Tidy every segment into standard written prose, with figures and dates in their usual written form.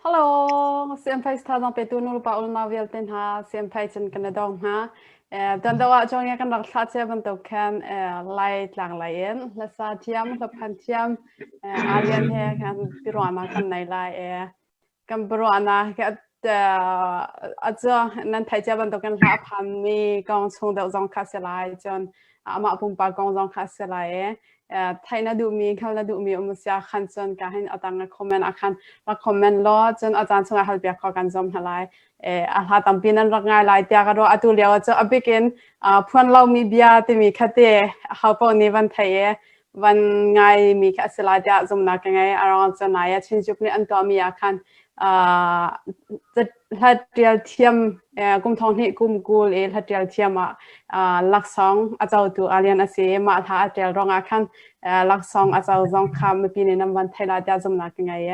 Hello, CM5 thazaang petu nulepa unau vialte hna CM5 cun kan i dong hna. Eh, tuan deuh ah cawng kan rak thlah cia bantuk khan eh, Lai tlang lei in hlasa thiam, hlaphan thiam eh, Aryan he kan biaruahnak kan nei lai. Eh, kan biaruahnak a cu nan theih cia bantuk in hla a phanmi kong chung deuh zong kha a si lai. Cun amah pumpak kong zong kha a si lai i theih na duhmi, hngalh na duhmi um sia khan cun ka hin a tang a comment ah khan rak comment law cun a caan chungah halpiak kho kan zuam hna lai. A hla tampi nan rak ngai lai tiah ka ruah. Atu lio ah cu a bik in phuan lomi bia timi kha te ho paoh nih van theih i van ngaimi kha a si lai tiah zumhnak ka ngei. A ruang cu nai ah Chinchup nih an tuahmi ah khan hla thiam kum thong hnih kum 20 i hla ṭial thiam ah laksawng a cotu Alian a si i mah hla a ṭial ruangah khan laksawng a co zong kha mipi nih nan van theih lai tiah zumhnak ka ngei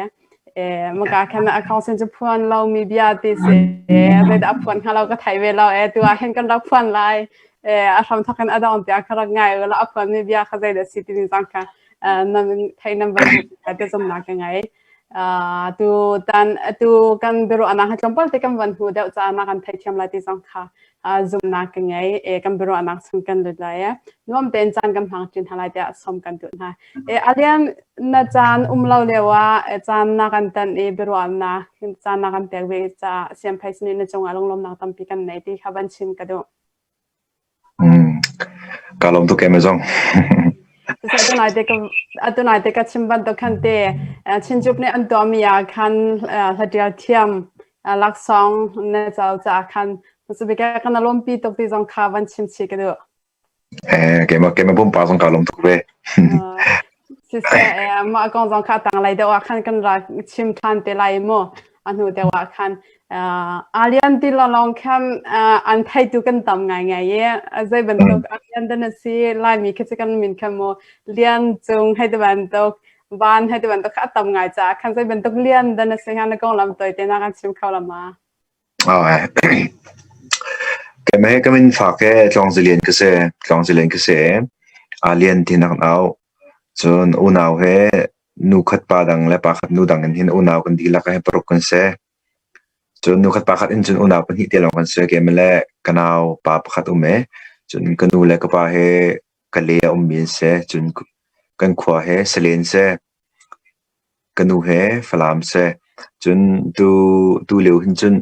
i maka khan a khong sin cu phuan lomi bia ti si zeidah a phuan hnga lo ka thei ve lo e tu ah hin kan rak phuan lai a hram thawk in a dong tiang ka rak ngai la a phuanmi bia kha zeidah si timi zong kha nan thei nan van ti zumhnak ka ngei. Tu tan atu kan biaruahnak hi tlawmpal te kan van hmu deuh caah na kan theithiam lai ti zong kha zumhnak ka ngei. E kan biaruahnak chung kan lut lai e. Nuam tein caan kan hmang ṭin hna lai tiah sawm kan duh hna. E alian na caan um lo lio ah caan na kan tan i biaruahnak caan na kan pek ve caah siamphei sinin na cungah lunglawmnak tampi kan nei ti kha van chim ka duh. Kaa lawm tuk em zong. Atu nai te ka chim bantuk khan te Chinchup nih an tuahmi ah khan hlatial thiam laksawng na co caah khan bika kan lawmpi tuk ti zong kha van chim chih ka duh. Eh, keimah keimah pumpak zong kaa lawm tuk ve. Siseh, mah kong zong kha tanglei deuh ah khan kan rak chim ṭhan te lai mu. A hnu deuh ah khan Alian ti lawng khan an theitu kan tam ngaingai i zei bantuk Alian dan a si Laimi khi cu kan min kha mu Lian Cung hei ti bantuk Van hei ti bantuk kha a tam ngai caah khan zei bantuk Lian dan a si hnga na konglam tawi te na kan chim kho la ma? Keimah hi ka min fak he Tlawngzilian ka si. Tlawngzilian ka si. Aa lian ti nak nau. Cun unau he nu khat pa dang le pa khat nu dang in hin unau kan dihlak he paruk kan si. Cun nu khat pa khat in cun unau pahnih te lawng kan si. Keimah le ka nau pa pakhat um e. Cun ka nu le ka pa he ka le a ummi an si. Cun kan khua he Salen si. Ka nu he Falam si. Cun tu tu lio hin cun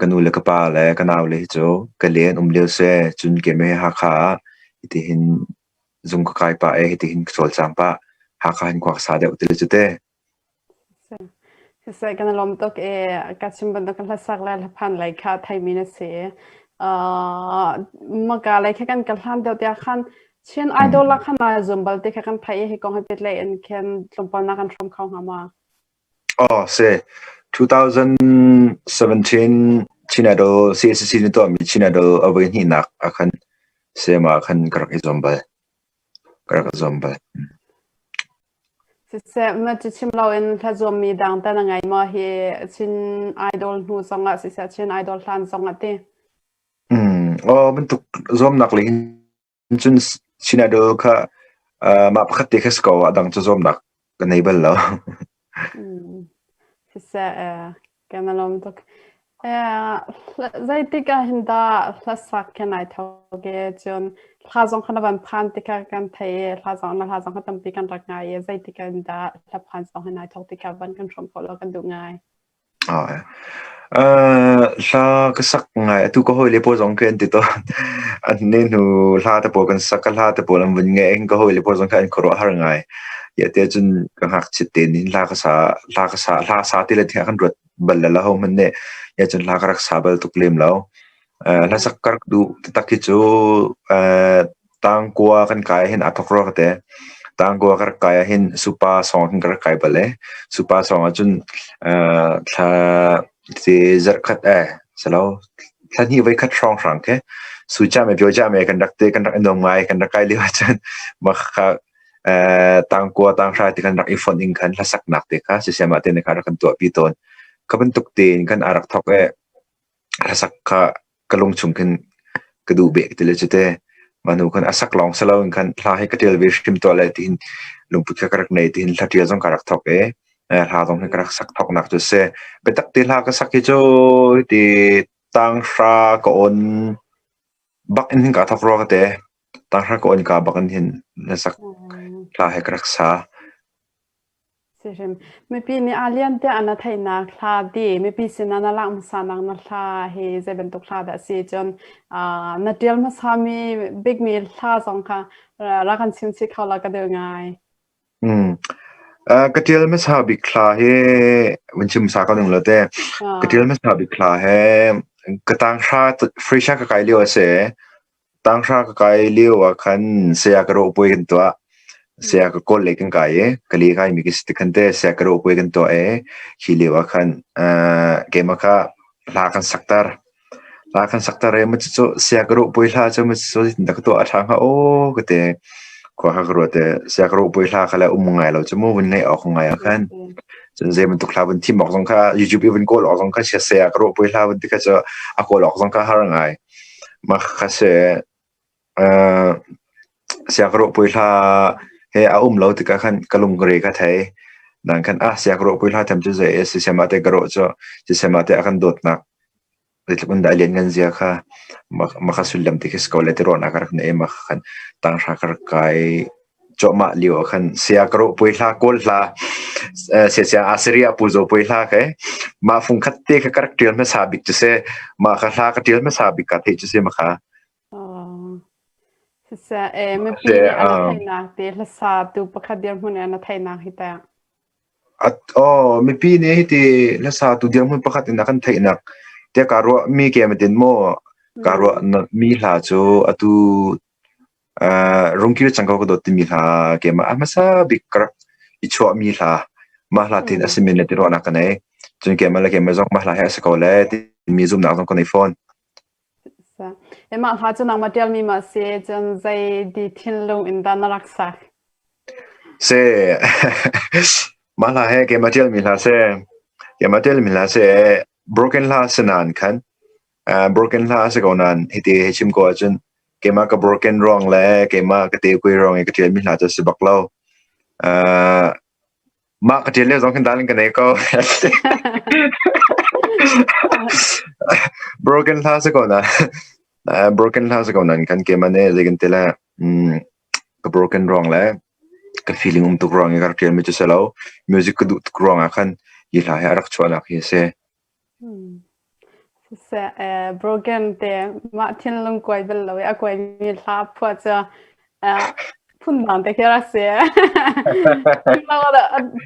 ka nu le ka pa le ka nau le hi cu ka le an um lio si. Cun keimah hi Hakha ah hitihin zung ka kai pah i hitihin ka cawlcang pah. Hakha hin khua ka sa deuh ti le cu te. Siseh kan i lawm tuk i ka chim bantuk kan hlasak le hlaphan lei kha theimi na si. Uh, maka lei kha kan kal hlan deuh tiah khan Chin Idol ah khan naa zum bal ti kha kan theih i hi kong he pehtlaih in khin tlawmpal na kan hrawm kho hnga ma? Oh, si. 2017 Chin Idol CACC nih tuahmi Chin Idol a voi hnihnak ah khan CM ah khan ka rak i zuam bal. Ka rak i zuam bal. Siseh, ma cu chim loin hla zuammi dang ta na ngei maw hi Chin Idol hnu zongah siseh Chin Idol hlan zongah ti? Mm, oh, bantuk zuamnak lei hin Cun Chin Idol kha mah pakhat te kha si ko a dang cu zuamnak ka nei bal lo. Siseh, kan i lawm tuk. Zeitik ah hin dah hlasak khi nai thawk i cun hla zong kha na van phan tikha kan thei i hla zong na hla zong kha tampi kan rak ngai i zeitik ah hin dah hla phan zong hi nai thawk ti kha van kan hrawm khawh law kan duh ngai. Hla ka sak ngai. Atu ka hawile pawl zong khi an ti tawn. An ne hnu hla te pawl kan sak, ka hla te pawl an vun ngaih hin ka hawile pawl zong khi an khuaruahhar ngai. Tiah cun ka ngakchit tein hin hla ka sa, hla ka sa, hla sa ti le tiah kan ruat bal le ho hmanh nih. Tiah cun hla ka rak sa bal tuk lem lo. Hlasak ka rak duh taktak hi cu Tangkua kan kai ahhin aa thawk rua ka ti. Tangkua ka rak kai ahhin Supa sawng hin ka rak kai bal i Supa sawng ahcun thla ti zarhkhat eh si lo thla hnih voikhat hrawnghrang khi sucam e pyocam e kan rak ti kan rak i nuam ngai kan rak kai lio ahcun mah khakha tangkua tanghra ti kan rak i fonh in khan hlasaknak te kha sisem ah te kha rak kan tuahpi tawn. Kha bantuk tein khan aa rak thawk i hlasak kha ka lungchung khin ka duh bek ti le cu te. Mah hnu khan a sak lawng si loin khan hla hi ka ṭial ve hrim tuah lai tiin lungput kha ka rak nei tiin hla ṭial zong ka rak thawk i. Hla zong hi ka rak sak thoknak cu si. Biatak ti hla ka sak hi cu hiti tanghra ka on bak in hin kaa thok rua ka te. Tanghra ka on ka bak in hin hlasak hla he ka rak sa. Sihrim. Mipi nih aa lian tiah na theihnak hla ti mipi sinah na lak hmasanak na hla hi zei bantuk hla dah a si cun na ṭial hmasami bikmi hla zong kha rak kan chim chih kho la ka duh ngai. Ka ṭial hmasa bik hla hi vun chim hmasa ko ning law te. Ka ṭial hmasa bik hla hi ka tanghra Frisia ka kai lio a si. Tanghra ka kai lio ah khan saya ka rawh puai kan tuah. Saya ka kawl lei kan kai i ka le kaimi ka si ti khan te saya ka rawh puai kan tuah i hi lio ah khan keimah kha hla kan sakter. Hla kan sakter i cucu saya ka rawh puai hla cu cucu zeitindah ka tuah a ṭha hnga aw ka ti. Khua kha ka ruat i saya ka rawh puai hla kha le um ngai lo cu mu vun ngaih awk ngai ah khan. Cun zei bantuk hla vun thim awk zong kha YouTube i vun kawl awk zong kha saya ka rawh puai hla vun ti kha cu a kawl awk zong kha har ngai. Mah kha si siangrawhpui hla he a um lo tikah khan ka lungre ka thei. Nang khan ah siangrawhpui hla tham cu zei a si siamah te ka rawh cu sisem ah te a kan dawtnak zeitluk in dah a lianngan zia kha mah kha sullam ti khi si ko le ti ruahnak ka rak nei i mah kha khan tanghra ka rak kai cuahmah lio ah khan sia ka rawh puai hla kawl hla sia Assyria pu zo puai hla ke mah fung khat te kha ka rak tial hmasa bik cu si mah kha hla ka tial hmasa bik ka theih cu si ma kha. Siseh e mipi nih an theihnak te hlasa tu pakhat dirhmun in an theihnak hi teh. Aw mipi nih hiti hlasa tu dirhmun pakhat in a kan theihnak tiah kaa ruah mi ke matin maw kaa ruah mi hla cu atu Rungkil cang ko ka dawt timi hla keimah a hmasa bik ka rak i chuahmi hla mah hla tin a simi le ti ruahnak ka nei. Cun keimah le keimah zong mah hla hi a si ko le timi zumhnak zong ka nei fawn. Mah hla cu nangmah ṭialmi ma si cun zei di thinlung in dah na rak sak? Si mah hla hi keimah ṭialmi hla si. Keimah ṭialmi hla si. Broken hla si nain khan Broken hla a si ko nain hiti hei chim ko ahcun keimah ka broken ruang le keimah ka tekui ruang i ka ṭialmi hla cu a si bak lo. Mah ka ṭial lio zong khin dal in ka nei ko. Broken hla si ko nain broken hla si ko nain khan keimah nih zei kan ti le ka broken ruang le ka feeling um tuk ruang i ka rak ṭialmi cu si lo. Music ka duh tuk ruang ah khan hi hla hi a rak chuahnak hi a si. Siseh, broken te mah thinlung kuai bal lo i a kuaimi hla phuah cu phundang te khi rak si.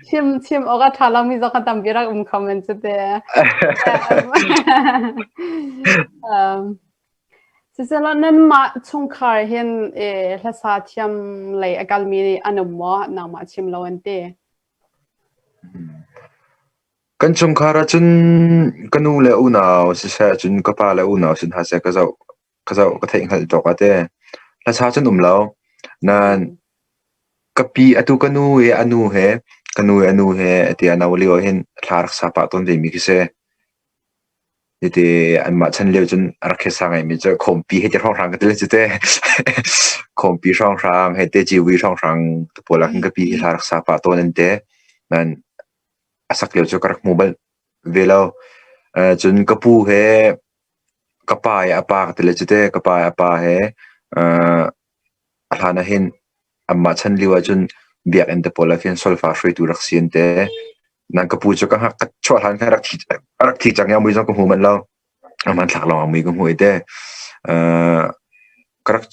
Chim chim awk a ṭha lomi zong kha tampi rak um kho men cu te. Siseh nanmah chungkhar hin hlasa thiam lei a kalmi an um maw? Nangmah chim lo an ti. Kan chungkhar ahcun ka nu le unau siseh cun ka pa le unau sin hna seh ka zoh ka zoh ka theih hngalh tawk ah teh hlasa cun um lo. Nain ka pi atu ka nu i a nu he ka nu i a nu he ati a no lio ahhin hla rak sa pah tawn vemi khi si. Hiti anmah chan lio cun a rak hisa ngaimi cu khawmpi hei ti hrawnghrang ka ti le cu teh. Khawmpi hrawnghrang hei te civi hrawnghrang te pawl ah khin ka pi hi hla rak sa pah tawn an ti. Nain a sak lio cu ka rak hmu bal ve lo. Cun ka pu he ka pa i a pa ka ti le cu teh ka pa i a pa he a hlan ah hin anmah chan lio ahcun biakinn te pawl ah khin solfa hruaitu rak si an ti. Nan ka pu cu ka hngak ka chuah hlan khan a rak thi cang i a mui zong ka hmu manh lo. A hmanthlak lawng a mui ka hmuh i te. Ka rak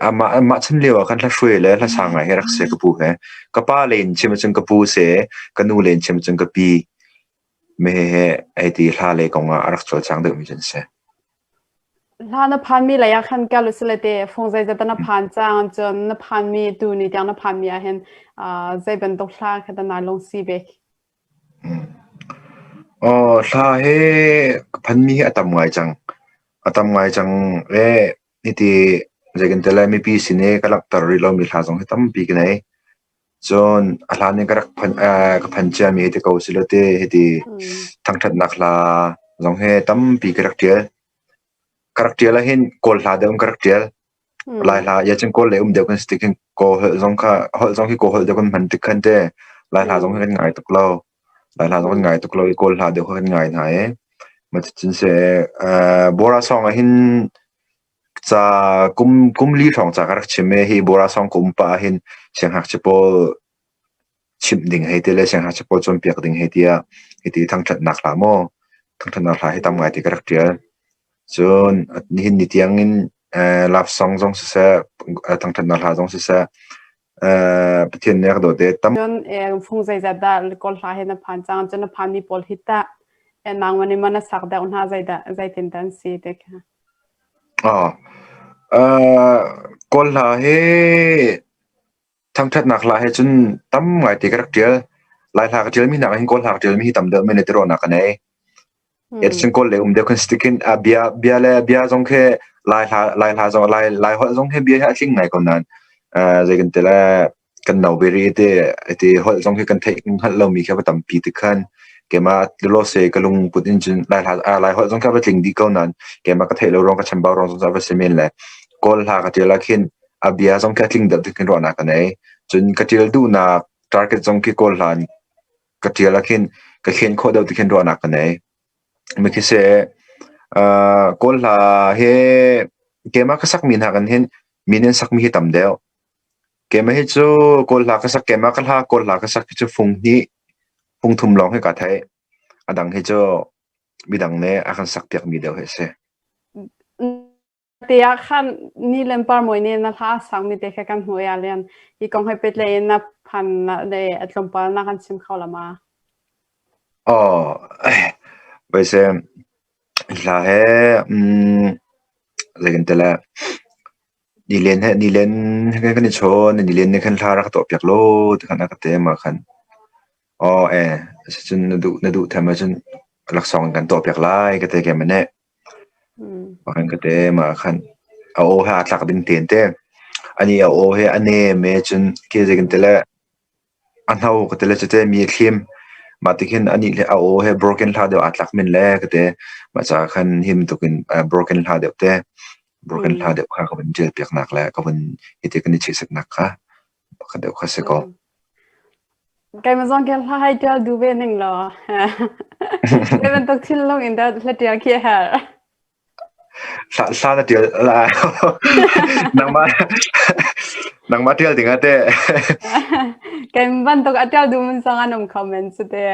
amah amah chan lio ah khan hla hruai le hla sang ngai hi rak si ka pu he. Ka pa len chim ahcun ka pu si, ka nu len chim ahcun ka pi. Me he hei ti hla le kong ah a rak cawlcang deuhmi cu an si. Hla na phanmi lei ah khan kal usile te fung zeizat dah na phan cang cun na phanmi tu ni tiang na phanmi ah hin zei bantuk hla kha dah naa lungsi bik? Hla hi ka phanmi hi a tam ngai cang. A tam ngai cang i hiti zei kan ti lai mipi sin i ka langhter rih lomi hla zong hi tampi ka nei. Cun a hlan in ka rak phan ka phan ciami hi ti ko silo te hiti thangṭhatnak hla zong hi tampi ka rak ṭial. Ka rak ṭial ahhin Kawl hla deuh in ka rak ṭial. Lai hla ya cun Kawl lei um deuh kan si tik hin Kawl holh zong kha holh zong hi Kawl holh deuh kan hman tik khan te Lai hla zong hi kan ngai tuk lo. Lai hla zong kan ngai tuk lo i Kawl hla deuh kha kan ngai hna i mah cucun seh Bora song ah hin ca kum kum li hrawng ca ka rak chim i hi Bora song ka um pah ah hin siangngakchia pawl chimh ding hei ti le siangngakchia pawl cawnpiak ding hei tiah hiti thangṭhatnak hla maw thangṭhatnak hla hi tam ngai ti ka rak ṭial. Cun nihin ni tiang in love song zong siseh thangṭhatnak hla zong siseh Pathian nih a ka dawt i tam Cun fung zeizat dah Kawl hla hi na phan cang? Cun na phanmi pawl hi tah nangmah nih maw na sak deuh hna zeidah zeitindah an si ti kha? Kawl hla hi Thangṭhatnak hla he cun tam ngaite ka rak ṭial. Lai hla ka ṭialmi nakin hin Kawl hla ka ṭialmi hi tam deuh men le ti ruahnak ka nei. Cun Kawl lei um deuh khan si tikhin bia bia le bia zong khi Lai hla Lai hla zong Lai Lai holh zong hi bia hi a tling ngai ko nain zei kan ti le kan no ve rih ti ti holh zong hi kan theih hngalh lomi khi a va tampi ti khan keimah lawse ka lungput in cun Lai hla Lai holh zong khi a va tling dih ko nain keimah ka theih lo ruang ka chambau ruang zong a va si men le Kawl hla ka ṭial ah khin a bia zong khi a tling deuh ti khin ruahnak ka nei. Cun ka ṭial duhnak target zong khi Kawl hla in ka ṭial ah khin ka khen khawh deuh ti khin ruahnak ka nei. Mikhi seh, Kawl hla he keimah ka sakmi hna kan hin min in sakmi hi tam deuh. Keimah hi cu Kawl hla ka sak, keimah ka hla Kawl hla ka sak hi cu fung hnih, fung thum lawng hi kaa theih. A dang hi cu midang nih a kan sak piakmi deuh hi a si. Te ah khan ni le parmawi nih na hla a sangmi te kha kan hmuh i ah lian. Hi kong he pehtlai in na phan le a tlawmpal na kan chim kho la ma? Aw, veise hla he zei kan ti le nilen he nilen he kan i chawn nilen nih khan hla rak tuah piak law ti khan a ka ti ma khan. Aw eh asicun na duh na duh them ahcun laksawng in kan tuah piak lai ka ti ke mane. Pakhat kate mah khan a aw he aa tlak ding tein te. Anih a aw he a nem i cun khi zei kan ti le a hno ka ti le cute mi a thlim. Mah ti khin anih le a aw he broken hla deuh aa tlak men le ka ti. Mah caah khan him tuk in broken hla deuh te broken hla deuh kha ka vun ṭial piaknak le ka vun hiti kan i chehsetnak kha pakhat deuh kha si ko. Keimah zong khi hla hai ṭial duh ve ning law. Zei bantuk thinlung in dah hla ṭial khi a herh? Hla hla na ṭial la nangmah nangmah ṭial ding ah teh. Kai bantuk a ṭial duh mun zong an um kho men cu te.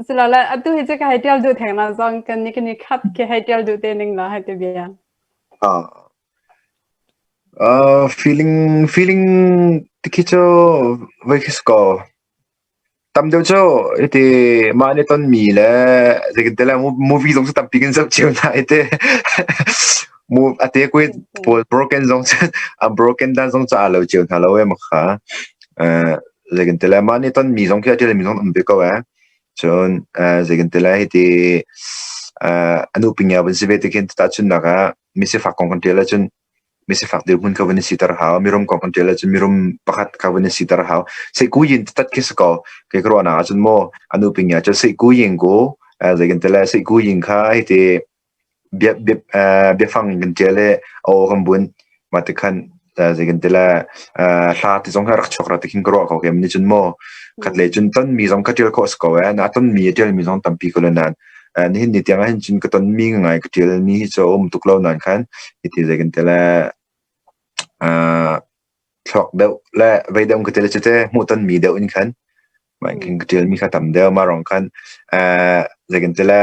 Silole atu hi cu ka hei ṭial duh theng na zong kan ni kan i khat khi hei ṭial duh te ning law hei ti bia. Feeling feeling tikhi cu voi khi si ko. Tam deuh cu hiti mah nih tonmi le zeitin le movie zong cu tampi kan zoh cio hna hiti. A te kui pawl broken zong cu a broken dan zong cu aa lo cio hna lo ee mah kha. Zeitin le mah nih tonmi zong khi a ṭialmi zong an um ve ko ee. Cun zeitin le hiti a nupi ngia van si ve tikhin tahchunhnak ah misifak kong kan ṭial ahcun misifak dirhmun kha van i siter hau, mirum kong kan ṭial ahcun mirum pakhat kha van i siter hau. Seihkuyin tat khi si ko. Kei ka ruahnak ahcun maw a nu ping cun seihkuyin ku zei kan ti le seihkuyin kha hiti bia bia biafang kan ṭial i a aw kan bunh. Mah ti khan zei kan ti le hla ti zong kha rak chuak ra ti khin ka ruah ko. Kem nih cun maw khatlei cun tonmi zong kha ṭial khawh si ko ee. Na tonmi a ṭialmi zong tampi ko le nain Nihin ni tiang ah hin cun ka tonmi ngai ka ṭialmi hi cu a um tuk lo nain khan hiti zei kan ti le thluak deuh le vei deuh ka ti le cute hmuhtonmi deuh in khan mah in khin ka ṭialmi kha tam deuh. Mah ruang khan zei kan ti le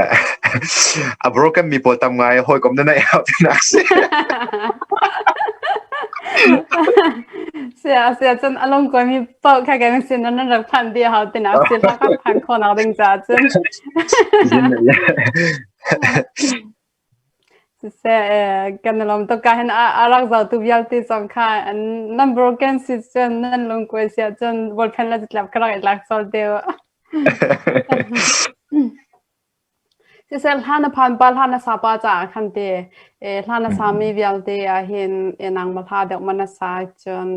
a broken mi pawl tam ngai hawikom na neih hau tinak si. Sia sia cun a lungkuai mi paoh kha kan sin nan rak phan dih hau tinak si hla kan phan khawh nak ding caah cun. Siseh kan i lawm tuk ka hin a rak zohtu vialte zong kha nan broken si cun nan lungkuai si ahcun ballpen le catlap ka rak i lak colh deuh. Siseh hla na phan pa hla na sa pa caah khan te hla na sami vialte ahhin nangmah hla deuh ma na sa cun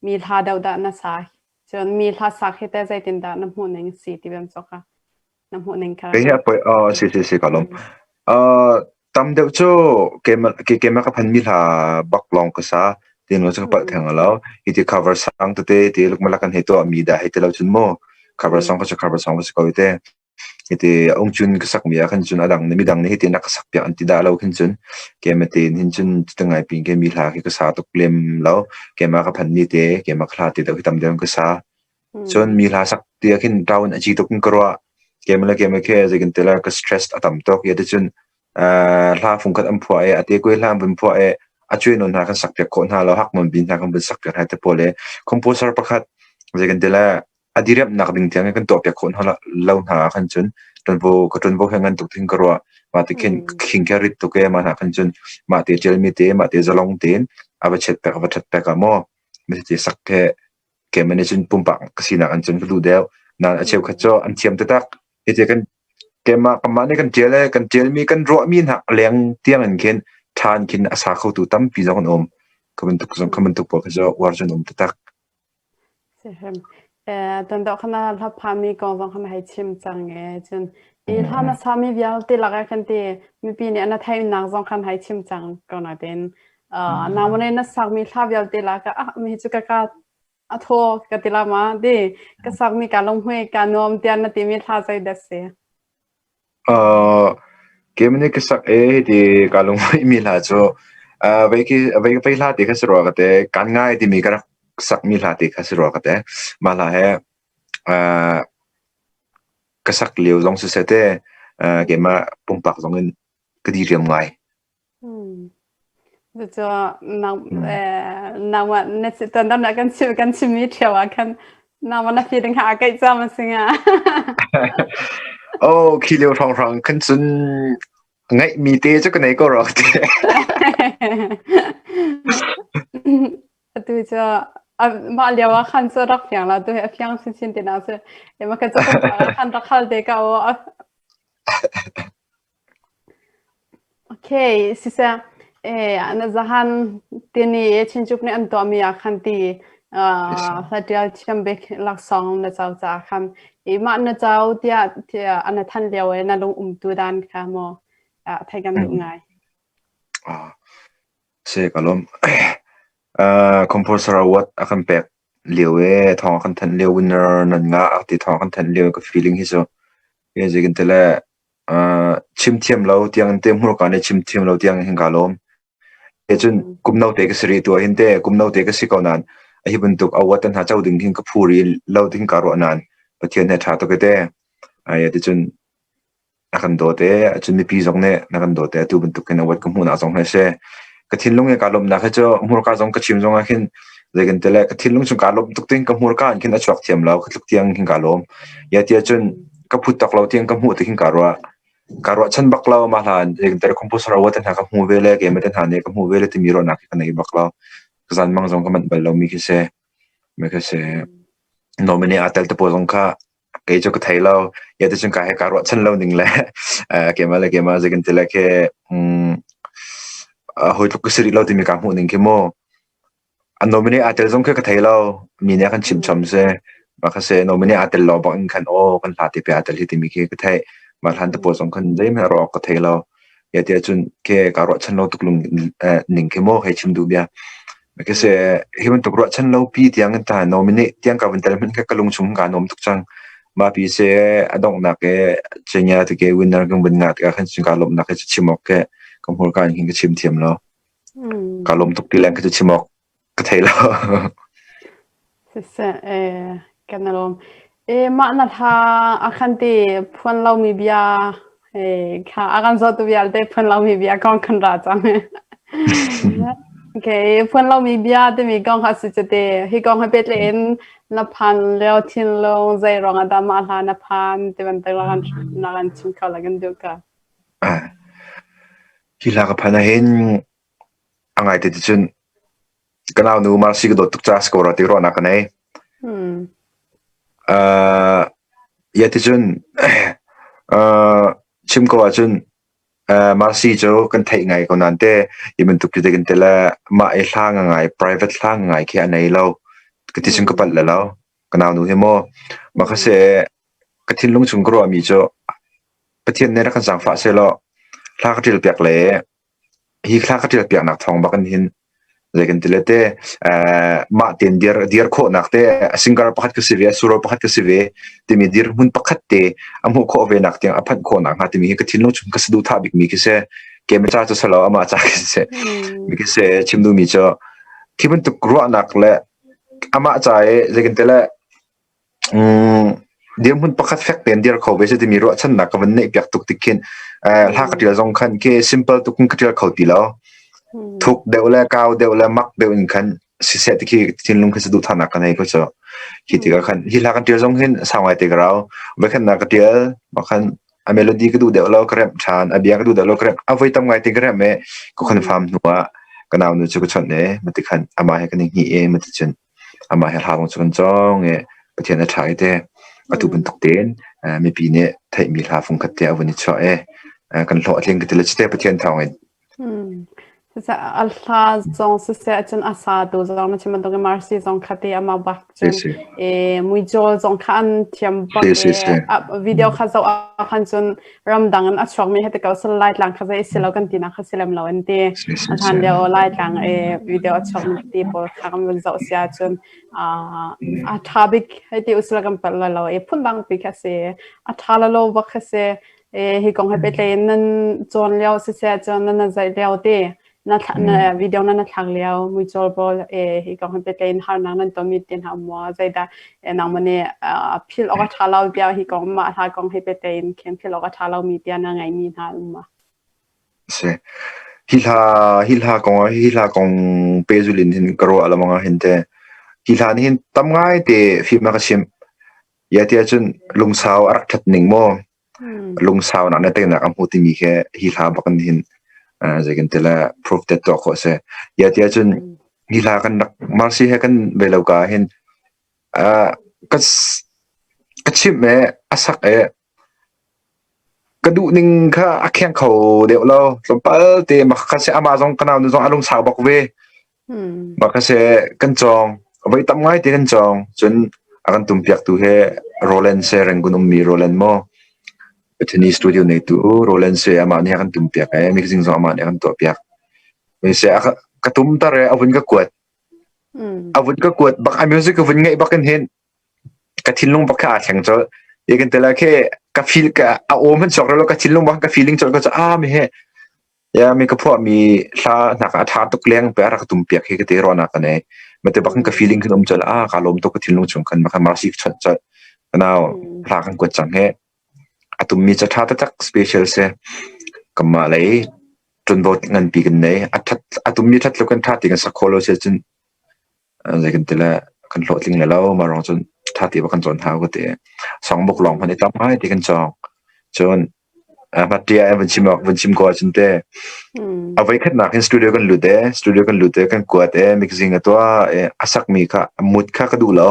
mi hla deuh dah na sa cun mi hla sak hi teh zeitindah na hmuh ning si ti bantuk kha na hmuh ning kha. Kei hi a poi si si si ka lawm. Tam deuh cu keimah keimah ka phanmi hla bak lawng ka sa ti lo cu ka palh theng lo. Hi ti cover sang tete ti lukmalak kan hei tuah mi dah hei ti lo cun mu. Cover song kha cu cover song va si ko i te. Hiti ungcun ka sakmi ah khan cun a dang nih midang nih hitin a ka sakpiak an ti dah lo khin cun keimah tein hin cun cuti ngai pin ke mi hla khi ka sa tuk lem lo. Keimah ka phanmi te, keimah ka hla te deuh hi tam deuh in ka sa. Cun mi hla sak ti ah khin ṭaun a ci tuk in ka ruah. Keimah le keimah khi zeitin ti lai ka stress a tam tuk. Ia ticun hla fungkhat an phuah i a te kuai hla an vun phuah i a cuai nawn hna kan sakpiak khawh hna lo, hak nawn bin hna kan vun sakpiak hna te pawl i composer pakhat zeikan ti lai a diriamhnak ding tiang in kan tuahpiak khawh hna lo hna ah khan cun ṭuanvo ka ṭuanvo he ngan tuk ding ka ruah. Mah ti khin khing khe rit tuk e mah hna khan cun mah te ṭialmi te mah te zalong tein a va chiat pek a va ṭhat pek ah maw mah sak he keimah nih cun pumpak ka sinak in cun ka duh deuh. Nain a cheukhat cu an thiam taktak. Hiti kan keimah kanmah nih kan ṭial i kan ṭialmi kan ruahmi hna leng tiang in khin ṭha in khin a sa khotu tampi zong an um. Kha bantuk zong kha bantuk pawl kha cu uar cun um taktak. Sihrim. Tuan deuh khan hla phami kong zong khan hei chim cang e. Cun i hla na sami vialte lakah khan ti mipi nih an theihnak zong khan hei chim cang ko nain nangmah nih na sakmi hla vialte lakah ah mi cu ka ka a thaw ka ti la ma di ka sakmi ka lunghmui ka nuam tiah na timi hla zei dah si? Uh, keimah nih ka sak e hiti kaa lunghmuihmi hla cu uh, vei khi vei vei hla ti kha si rua ka te kan ngai timi ka rak sakmi hla ti kha si rua ka te mah hla he uh, ka sak lio zong siseh te uh, keimah pumpak zong in ka diriam ngai. Cucu nangmah na tuandam kan chim kan chimmi ṭheo ah khan nangmah na feeling kha aa keih cam a si hnga. Oh, khi lio hrawnghrang khan cun ngaihmi te cu ka nei ko rua te. Atu cu mah lio ah khan cu rak fiang lo tu hi a fiang chinchin ti na si. Ema ka cu khan rak hal te ka o. Okay, siseh na zahan tini i Chinchup nih an tuahmi ah khan ti hlatial thiam bik laksawng na co caah khan i mah na co tiah tiah na than lio i na lung umtu dan kha maw theih kan duh ngai. Si ka lawm. Composer award a kan pek lio i thawng a kan thanh lio winner nan ngah a ti thawng a kan thanh lio ka feeling hi cu zeitin ti le Chim thiam lo tiang te hmurka nih chim thiam lo tiang hin kaa lawm. Cun kum note ka si rih tu ahhin te kum note ka si ko nain hi bantuk award te hna co ding hin ka phu rih lo ding kaa ruah nain Pathian he ṭha tuk te. Ai ticun a kan dawt e cun mipi zong nih na kan dawt e atu bantuk hin award ka hmuhnak zong hi a si. Ka thinlung he kaa lawmhnak hi cu hmurka zong ka chim zong ah khin zei kan ti le ka thinlung chung kaa lawm tuk ting ka hmurka in khin a chuak thiam lo ka tluk tiang hin kaa lawm. Ya tiah cun ka phut tak lo tiang ka hmuh ti khin kaa ruah. Kaa ruahchan bak lo mah hlan zei kan ti le composer award te hna ka hmu ve le keimah te hna nih ka hmu ve le timi ruahnak hi ka nei bak lo. Ka zanmang zong ka manh bal lomi khi si. Me khi si. Nominee aa tel te pawl zong kha kei cu ka thei lo. Ya ticun ka he kaa ruahchan lo ning le keimah le keimah zei kan ti le khi hawi tluk ka si rih lo timi kaa hmuh ning khi mu. A nominee aa tel zong khi ka thei lo. Mi nih a kan chimh chom si. Mah kha si nominee aa tel lo bak in khan aw kan hla te pe aa tel hi timi khi ka theih. Mah hlan te pawl zong khan zeihmanh ruah awk ka thei lo. Ya tiah cun khi kaa ruahchan lo tuk lung ning khi maw hei chim duh bia. Mah khi si hi bantuk ruahchan lo pi tiang in ta nominee tiang ka vun tel hmanh kha ka lung chung kaa nuam tuk cang. Mah pi si a donghnak i Cenya tike winner kan vun ngah tikah khan cun kaa lawmhnak hi cu chim awk khi ka hmurka in hin ka chim thiam lo. Kaa lawm tuk ti leng khi cu chim awk ka thei lo. Siseh, kan i lawm. Mah na hla a khan ti phuan lomi bia kha a kan zawt tu vialte phuan lomi bia kong kan ra cang. Okay, phuan lomi bia timi kong kha si cute. Hi kong he pehtlaih in na phan lio thinlung zei ruang ah dah mah hla na phan ti bantuk na kan chim kho la kan duh ka. Hi hla ka phan ahhin a ngaite ti cun ka naunu Marcy ka dawt tuk caah si ko rua ti ruahnak ka nei. Uh, ya ti cun uh, chim ko ahcun uh, Marcy cu kan theih ngai ko nain te hi bantuk cu kan ti le mah i hla ngai private hla ngai khi a nei lo ka ti cun ka palh le lo ka naunu hi maw mah kha se ka thinlung chung ka ruahmi cu Pathian nih rak kan zaangfah sehlaw hla ka ṭial piak le hi hla ka ṭial piaknak thawng bak in hin Zei kan ti le te mah tein dir dir khawhnak te singer pakhat ka si ve suro pakhat ka si ve timi dirhmun pakhat te a hmuh khawh ve nak tiang a phanh khawh nak hnga timi hi ka thinlung chung ka saduhthah bikmi khi si. Keimah ca cu salo amah ca khi si. Mi khi si chim duhmi cu khi bantuk ruahnak le amah ca i zei kan ti le Dirhmun pakhat fek tein dir kho ve si timi ruahchannak ka van neih piak tuk tik khin hla ka ṭial zong khan khi simple tuk in ka ṭial kho ti lo. Thuk deuh le kau deuh le mak deuh in khan siseh ti khi thinlung khi saduhthahnak ka nei ko cu. Hi tikah khan hi hla kan ṭial zong hin sau ngai te ka rau. Voikhatnak ka ṭial mah khan a melody ka duh deuh lo ka remh ṭhan, a bia ka duh deuh lo ka remh. A voi tam ngai te ka remh i ka confirm hnu ah ka nau nu cu ka chawnh i mati khan amah he kan i hngih i mati cun Amah he hla zong cu kan cawng i Pathian a ṭha i te atu bantuk tein mipi nih theihmi hla fungkhat te a vun i chuah i kan hlawh a tling ka ti le cite Pathian thawng in. A hla zong siseh cun a sa tu zong na chim bantuk in Marcy zong kha te amah bak cun e muicawl zong kha an thiam bak e video kha zoh ah khan cun ramdang in a chuakmi he te ko sal Laitlang kha zei si lo kan tinak kha si lem lo an ti. A hlan lio Laitlang e video a chuakmi ti pawl kha kan vun zoh sia cun a tha bik hei ti usila kan palh lo e phundang pi kha si a tha la lo bak kha si e hi kong he petlai in nan cawn lio si se cun nan zaih lio ti Na na video na na thlak lio muicawl pawl hi kong he pehtlaih in harnak nan tonmi te hna um maw? Zeidah nangmah nih philh awk a ṭha lo tiah hi kong mah hla kong he pehtlaih in khin philh awk a ṭha lomi tiah na ngeihmi hna an um maw? Si. Hi hla hi hla kong hi hla kong pehzulh in hin ka ruah lengmang ah hin te hi hla nih hin tam ngai te fim a ka chimh. Ya tiah cun lungsau a rak ṭhat ning maw? Lungsaunak le teinak a hmu timi khi hi hla bak in hin zei kan ti le proof te tuah khawh a si. Ya tiah cun hi hla kan rak Marcy he kan bei lo ka hin ka ka chimh e a sak e ka duh ning kha a kheng kho deuh lo tlawmpal te mak kha si amah zong ka nau nu zong a lungsau bak ve. Mah kha seh kan cawng. Voi tam ngaite kan cawng. Cun a kan tumpiaktu he Roland se Rangoon ummi Roland maw Bethany studio neitu Roland se amah nih a kan tumpiak e mixing zong amah nih a kan tuahpiak. Mi se a ka tumter e a vun ka kuat. A vun ka kuat bak a music ka vun ngaih bak in hin ka thinlung bak kha aa thleng colh. Ye kan tela khe ka feel ka a aw hmanh chuak lo ka thinlung bak ka feeling colh ka cu ah mi he Ya mi ka phuahmi hla hnak ah a ṭha tuk leng pe a rak tumpiak hi ka ti ruahnak ka nei. Mate bak in ka feeling khin um colh ah kaa lawm tuk ka thinlung chung khan maka mercy ka chawnh colh. Now hla kan kuat cang he. A tummi ca ṭha taktak special si. Kanmah lei ṭunvo nganpi kan nei. A ṭhat a tummi ṭhat lo kan ṭha ti kan sak khawh lo si cun zei kan ti le kan hlawhtling le lo mah ruang cun ṭha ti bak kan cawn hau ka ti. Songbook lawng hmanh i tam ngai ti kan cawng. Cun Hmatṭi ah vun chim awk vun chim ko ahcun teh a voikhatnak hin studio kan lut e studio kan lut e kan kuat e mixing a tuah e a sakmi kha a mood kha ka duh lo.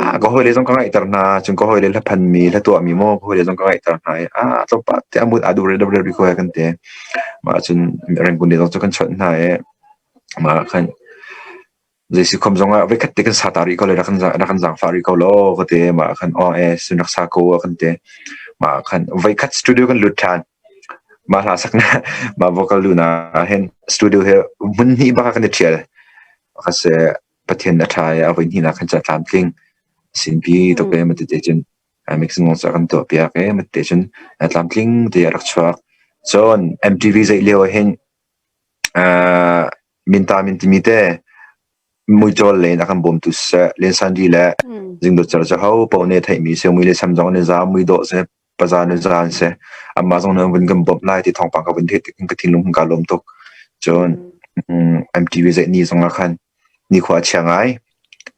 Ah ka hawile zong ka ngaihter hna cun ka hawile hlaphanmi hlatuahmi maw ka hawile zong ka ngaihter hna i ah tlawmpal te a mood aa duh rih rih ko he kan ti. Mah cun Rangoon le zong cu kan chawnh hna i mah khan Zeisikhom zongah voikhat te kan sa ta rih ko le rak kan rak kan zaangfah rih ko law ka ti. Mah ah khan aw eh sun rak sa ko a kan ti. Mah ah khan voikhat studio kan lut ṭhan. Mah hla saknak mah vocal luhnak ah hin studio he hmun hnih bak ah kan i ṭhial. Ka se Pathian a ṭha i a voi hnihnak khan ca tlamtling sinpi tuk e ma tete cun mixing zong kan tuah piak e ma tete cun tlamtling te a rak chuak. Cun MTV zeih lio ah hin Minta min timi te muicawl len a kan bawmtu siseh Liansandi le Zingdawt Cer cu ho paoh nih theihmi si mui le sam zong an i za mui dawh si paza an i za an si anmah zong nih an vun kan bawmh lai ti thawngpang ka vun theih tik in ka thinlung kaa lawm tuk cun MTV zeih ni zong ah khan nikhua a chia ngai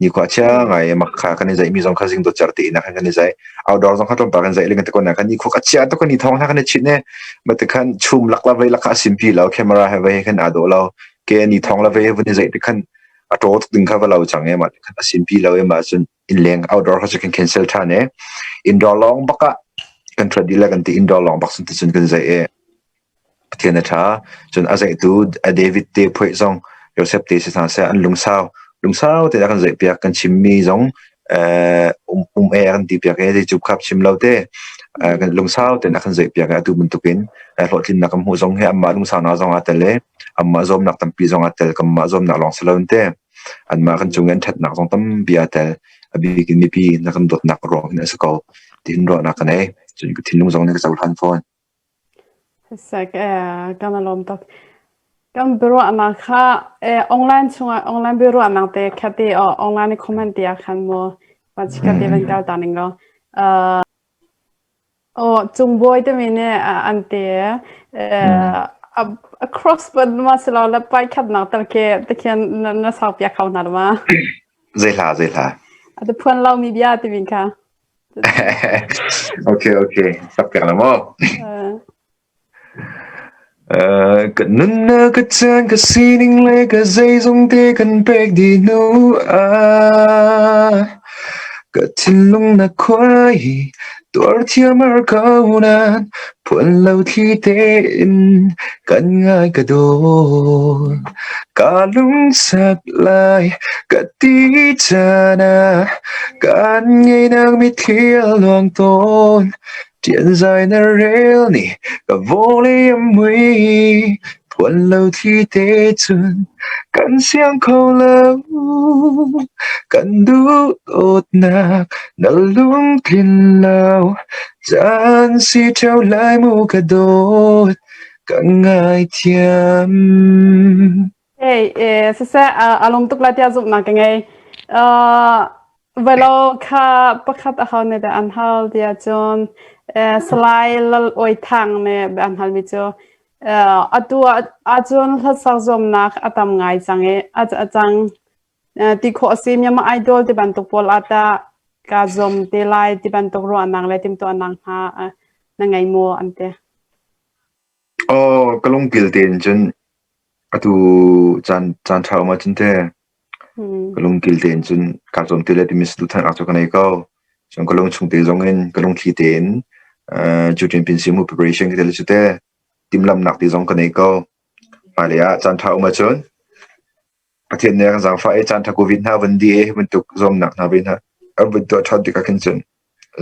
Nikhua chia ngai mak kha kan i zaihmi zong kha zingdawt cer tein ah khan kan i zaih. Outdoor zong kha tlawmpal kan zaih ling te kon ah khan nikhua a chia tuk kan i thawng hna kan i chinh i mate khan chum lak la vei lak kha a simpi lo camera he vei khan aa dawh lo. Ke ni thawng la vei vun i zaih te khan a ṭaw tuk ding kha va lo cang e mah khan a simpi lo e mah cun innleng outdoor kha cu kan cancel ṭhan e. Indoor lawng bak ah kan ṭhuat dih le kan ti indoor lawng bak sun ti cun kan zaih e. Pathian a ṭha. Cun a zeihtu David te phoih zong Josef te si hna seh an lungsau. Lungsau tein a kan zeihpiak. Kan chimmi zong um e a kan ti piak i zeicup khap chim lo te. Kan lungsau tein a kan zeihpiak i atu bantukin hlawhtlinnak kan hmuh zong hi anmah lungsaunak zong aa tel i anmah zuamnak tampi zong aa tel. Kanmah zuamnak lawng si lo in te anmah kan cung i an ṭhatnak zong tampi aa tel. A bik in mipi na kan dawtnak ruang hin a si ko tiin ruahnak ka nei. Cun ka thinlung zong nih ka cohlan fawn. Sisek kan i lawm tuk. Kan biaruahnak kha online chungah online biaruahnak te kha te online i comment te ah khan mu van te van kal ta ning law. Aw cungbawi timi nih an ti a cross but ma si lo le pai khatnak tal khi tikhian na sau piak kho hna ma? Zei hla zei hla? A ti phuan lo mi bia timi kha. Okay okay sak piak la maw? Ka nunnak ka caan ka sining le ka zeizong te kan pek dih hnu ah ka thinlung na khuai tuar thiam ar ko nain phuan lo thli tein kan ngai ka dawt ka lungsak lai ka ti caan ah kan ngeinak mitthli a luang tawn Ṭianzai na rel nih ka vawlei a mui. Phuan lo thli te cun kan siang kho lo. Kan duh dawtnak na lungtlin lo. Caan si ṭheo lai mu ka dawt, ka ngaithiam. Hey, siseh, a lung tuk lai tiah zumhnak ka ngei. Velo kha pakhat a ho nih dah an hal tiah cun Salai Lal Awi Thang nih an halmi cu atu ahcun hlasak zuamnak a tam ngai cang i a cang. Ti khawh a si. Myanmar Idol ti bantuk pawl ah tah kaa zuam te lai ti bantuk ruahnak le timhtuahnak hna na ngei maw an ti. Aw, ka lungpil tein cun atu caan caan ṭha um ahcun teh ka lungkil tein cun kaa zuam te lai timi saduhthahnak cu ka nei ko. Cun ka lungchung te zong in ka lungthli tein Juṭin Pinsimu preparation ka tel cu teh timhlamhnak te zong ka nei ko. Hmailei ah caan ṭha um ahcun Pathian nih a kan zaangfah i caan ṭha covid hna van dih i hi bantuk zuamnak hna ve hna a vun tuah ṭhan tikah khin cun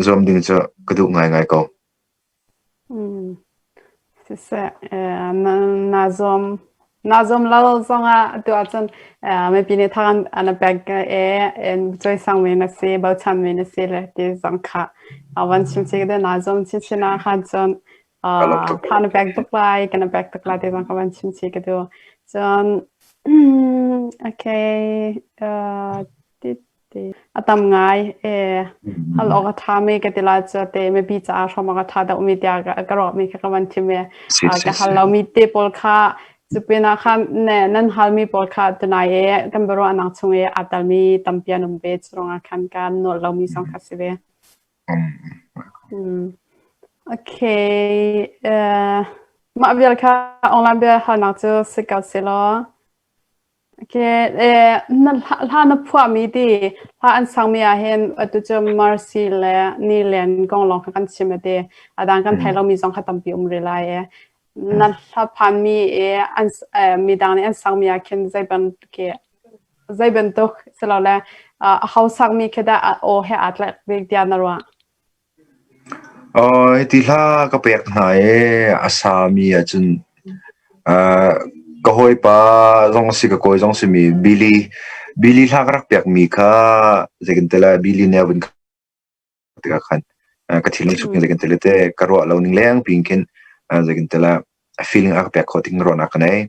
zuam ding cu ka duh ngaingai ko. Siseh, naa zuam naa zuam lo zongah atu ahcun mipi nih thang an pek i cawisangmi na si, bochanmi na si le ti zong kha van chim chih ka duh. Naa zuam chinchin ahkhan cun tha na pek tuk lai, kan na pek tuk lai ti zong kha van chim chih ka duh. Cun okay, A tam ngai. Hal awk a ṭhami ka ti lai cu te mipi caah hrawm awk a ṭha deuhmi tiah ka ruahmi kha ka van thim i ka hal lomi te pawl kha cu pinah khan nan halmi pawl kha tunai i kan biaruahnak chung i aa telmi tampi an um ve. Cu ruangah khan ka nawl lomi zong kha si ve. Okay. Mah vial kha online bia halnak cu si ko selaw Na hla na phuahmi ti hla an sangmi ahhin atu cu Mercy le Nilen kong lawng kha kan chim a ti. A dang kan thei lomi zong kha tampi um rih lai i na hla phanmi i an midang nih an sakmi ah khin zei bantuk silole aho sakmi khi dah a aw he aa tlak bik tiah na ruah? Hiti hla ka pek hna i a sami ahcun ka hawipa zong a si, ka kawi zong a simi Billy. Billy hla ka rak pekmi kha zei kan ti lai, Billy nih a vun ka tikah khan ka thinlung chung hin zei kan ti lai te, ka ruah lo ning leng piin khin zei kan ti lai, feeling a ka pek khawh ting ruahnak ka nei.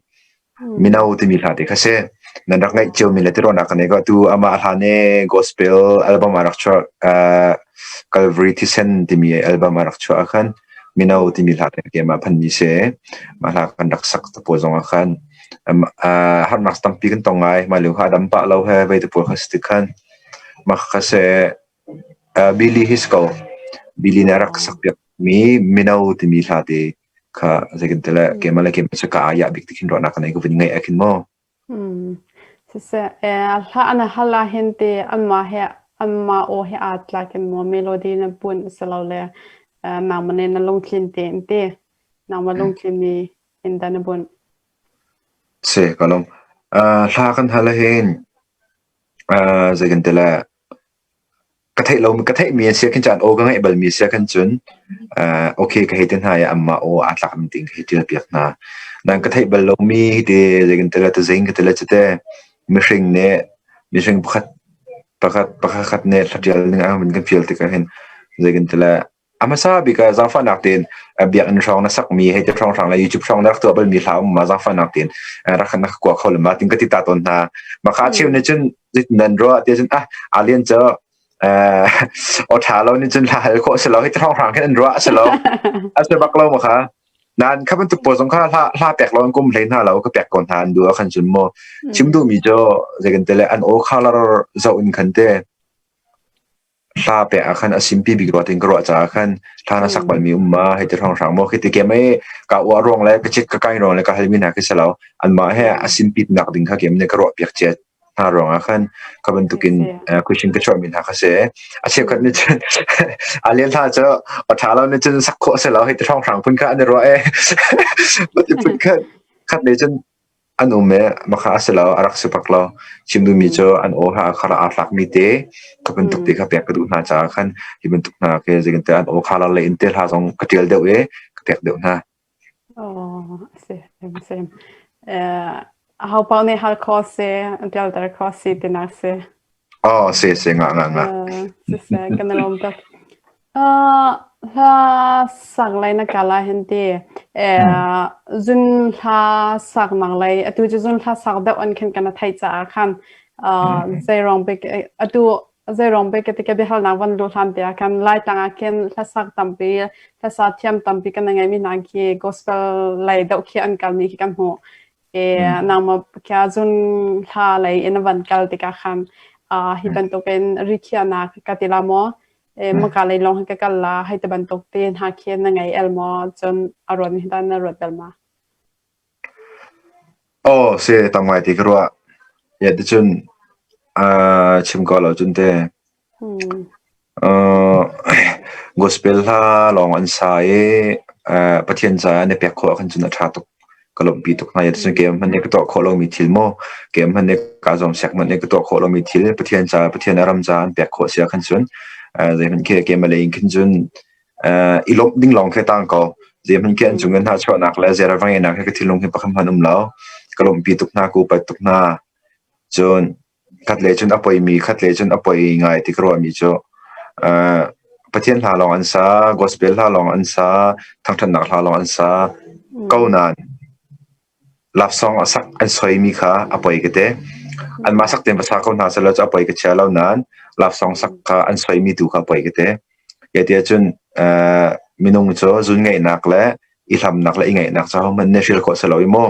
Mino timi hla te kha si. Nan rak ngaih ciomi le ti ruahnak ka nei ko. Tu amah hlan i gospel album a rak chuah Calvary Thisen timi album a rak chuah ah khan Mino timi hla te keimah phanmi si. Mah hla kan rak sak te pawl zong ah khan harnak tampi kan tong ngai. Mah lio kha a dam pah lo he vei te pawl kha si tik khan mah kha si Billy Hisco Billy nih a rak sak piak mi Mino timi hla te kha zeitin le keimah le keimah cu ka ayah bik ti khin ruahnak ka nei ka vun ngeih ah khin maw. Siseh, hla an hal ah hin ti anmah he anmah aw he aa tlak in maw melody na bunh silole nangmah nih na lungthlin tein ti nangmah lungthlin mi in dah na bunh. Si ka lung. Hla kan hal ah hin zeitin ti le. Ka theih lo ka theihmi an si ahkhin cun aw ka ngaih balmi si ahkhin cun okay ka hei ti hna i anmah aw aa tlak ning tein ka hei ṭial piak hna. Nain ka theih bal lomi hiti zei kan ti le tuzing ka ti le cite mihring nih mihring pakhat pakhat pakhat nih hla ṭial ning a kan fial tikah hin zei kan ti le A hmasa bik ah zaangfahnak tein biakinn hrawng na sakmi hei ti hrawnghrang le YouTube hrawng na rak tuah balmi hla um ma zaangfahnak tein rak na ka kua kho le ma tin ka ti ta tawn hna. Maka cheu nih cun zeitin nan ruah ti cun ah alien cu aw ṭha lo nih cun hla hal khawh si lo hi ti hrawnghrang khin an ruah a si lo. A si bak lo ma kha. Nan kha bantuk pawl zong kha hla hla pek lo an kum hlei hna lo ka pek ko hna an duh ah khan cun mu chim duhmi cu zei kan ti le an aw color zoh in khan te Hla pek ah khan a simpi bik rua tiin ka ruah caah khan hla na sak balmi um ma hei ti hrawnghrang maw khi ti kem i ka uah ruang le ka cit ka kai ruang le ka halmi hna khi si lo anmah he a simpit nak ding kha kem nih ka ruah piak cia hna ruangah khan kha bantukin question ka chuahmi hna kha si a cheukhat nih cun a lian hla cu a ṭha lo nih cun sak khawh si lo hei ti hrawnghrang phun kha an i ruah e mati phun khat khat nih cun An um i makha a si lo, a rak si bak lo. Chim duhmi cu an aw ha kha aa tlakmi te, kha bantuk te kha pek ka duh hna caah khan hi bantuk hna khi zeitin an aw kha le in te hla zong ka ṭial deuh i ka pek deuh hna. Oh, a si, a si. Eh, aho paoh nih hal kho si, an ṭialter kho si tinak si. Oh, si, si, nga, nga, nga. Uh, siseh, kan i lawm tuk. Uh, hla sak lei na kal ah hin ti eh, zun hla sak nak lei atu cu zun hla sak deuh an khin kan theih caah khan uh, zeiruang bik atu zeiruang bik ti ka biahalnak van lu hlan te ah khan Laitlang ah khin hlasak tampi hlasa thiam tampi kan ngei mi hna khi gospel lei deuh khi an kal mi khi kan hmuh E nangmah kha zun hla lei in van kal tikah khan uh, hi bantukin rikhiahnak ka ti la maw e maka lei lawng hi ka kal la hei ti bantuk te hna khi na ngei el maw cun a ruat mi hi na ruat bel ma? Aw si tam ngai ti ka ruah. Ya ticun uh, chim ko lo cun te Gospel hla lawng an sa i Pathian caah an i pek khawh ahkhan cun a ṭha tuk. Ka lawmhpi tuk hna. Cun keimah hmanh nih ka tuah khawh lomi thil maw, keimah hmanh nih kaa zuam sek hmanh nih ka tuah khawh lomi thil Pathian caah, Pathian a ram caah an pek khawh si ahkhan cun zeihmanh khi keimah lei in khin cun i lawmh ding lawng khi a tang ko. Zeihmanh khi an cung in hnahchuahnak le zeirel va ngeihnak hi ka thinlung hi pakhat hmanh um lo. Ka lawmhpi tuk hna, ka upat tuk hna. Cun Khatlei cun a poimi, khatlei cun a poi ngai ti ka ruahmi cu Pathian hla lawng an sa, gospel hla lawng an sa, thangṭhatnak hla lawng an sa ko nain love song a sak an soimi kha a poi ka ti. Anmah sak tein va sa ko hna sehlaw cu a poi ka chia lo nain love song sak kha an soimi tu kha a poi ka ti. Kei ti ahcun minung cu zunngaihnak le i hlamnak le i ngaihnak cu ahohmanh nih hrial khawh si lo i mu.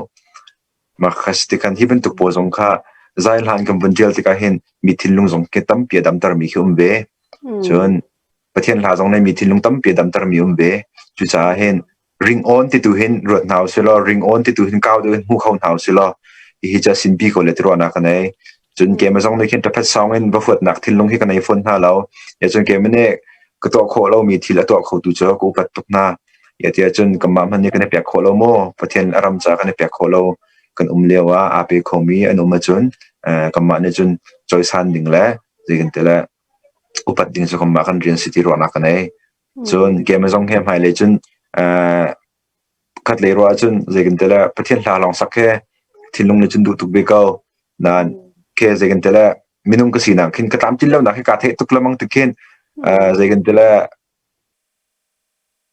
Mah hi bantuk pawl zong kha zai hlan kan vun ṭial tikah hin mi thinlung zong khi tampi a damtermi khi um ve. Cun Pathian hla zong nih mi thinlung tampi a damtermi um ve. Cucaah hin ringawn ti tu hin ruat hna usih law ringawn ti tu hin kau deuh in hmu kho hna usih law hihi cu a sinpi ko le ti ruahnak ka nei. Cun keimah zong nih khin ṭaphet sawng in va huatnak thinlung hi ka nei fawn hna lo. Ya cun keimah nih ka tuah khawh lomi thil a tuah khotu cu ka upat tuk hna. Ya tiah cun kanmah hmanh nih kan i pek khawh lo maw? Pathian a ram ca kan i pek khawh lo kan um lio ah aa pe khomi an um ahcun kanmah nih cun cawisan ding le zeitin ti le upat ding cu kanmah kan rian si ti ruahnak ka nei. Cun keimah zong hi hmailei cun Khatlei ruah ahcun zei kan ti le Pathian hla lawng sak he thinlung nih cun duh tuk ve ko. Nain khe zei kan ti le minung ka sinak khin ka tlamtlin lonak hi kaa theih tuk lengmang tik khin zei kan ti le